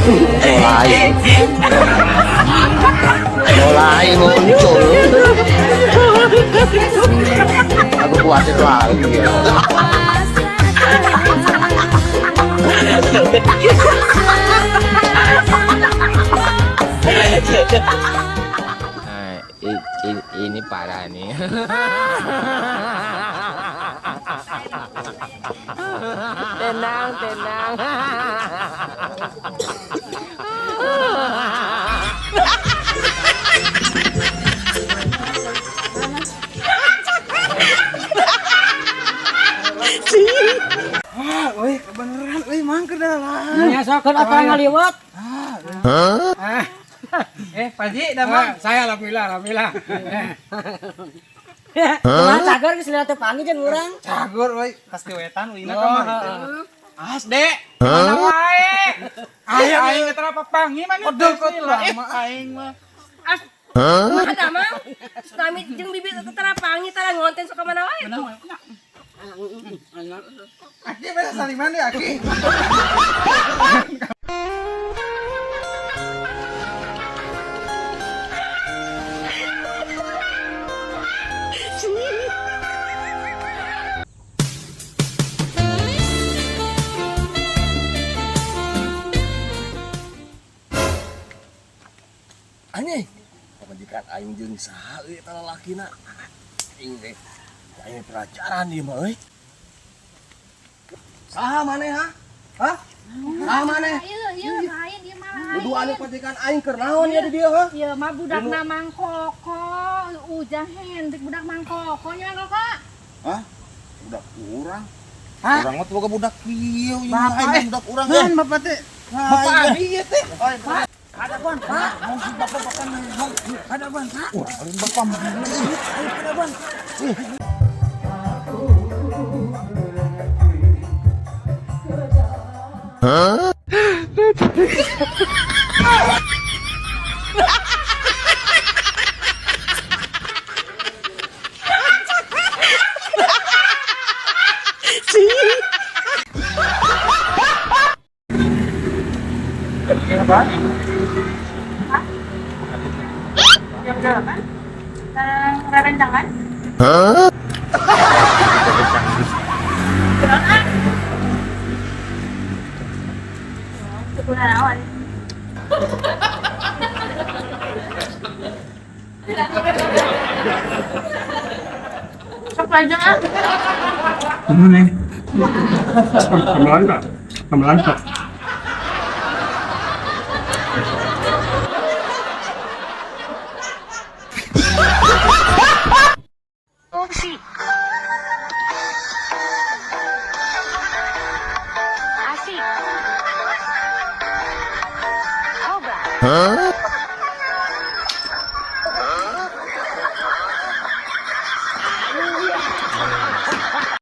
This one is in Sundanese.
Mulai. Mulai muncul. Aku khawatir lagi ya. Nah, ini parah nih. Tenang, tenang. Wah, euy, kebeneran euy mangker dah lah. Nya sok kan akang ngaliwat. Eh, Pak Ji, dah Mang. Saya alhamdulillah, alhamdulillah. Kumaha cager geus lila teu panggih jeung urang. Cagur euy, tas wetan ulina ka mah. As, Dek. Mana wae? Aing aing teh apa panggih mana? Odol kok aing mah. As, kumaha tah, Mang? Tami jeung bibi teh tara panggih tara ngonten sok ka mana wae. Aki beda saliman deh, Aki. Anjing. Pamajikan aing jeung saha euy eta lalakina. Aing teh aing pelajaran ieu mah euy. Saha maneh ha? Hah? Saha maneh? Iya, iya, lain dia mah lain. Duduan pamajikan aing keur naon ya di dieu ha? Iya mah budakna Mang Koko, Ujang Hendrik budak Mang Koko nya Mang Koko. Hah? Budak urang. Urang mah boga budak kieu ieu mah Bapak, aing eh. budak urang. Kan bapak teh. Bapak abi ieu teh. Ada ban, Pak. Bapak bapak Ada ban, Pak. Urang lain bapak mah. Ada ban. Jam berapa? Rerencangan? Hah? Kunaon ah? Kunaon? Sok aja ah. Gamelan tak? Gamelan tak? Asik. Hah?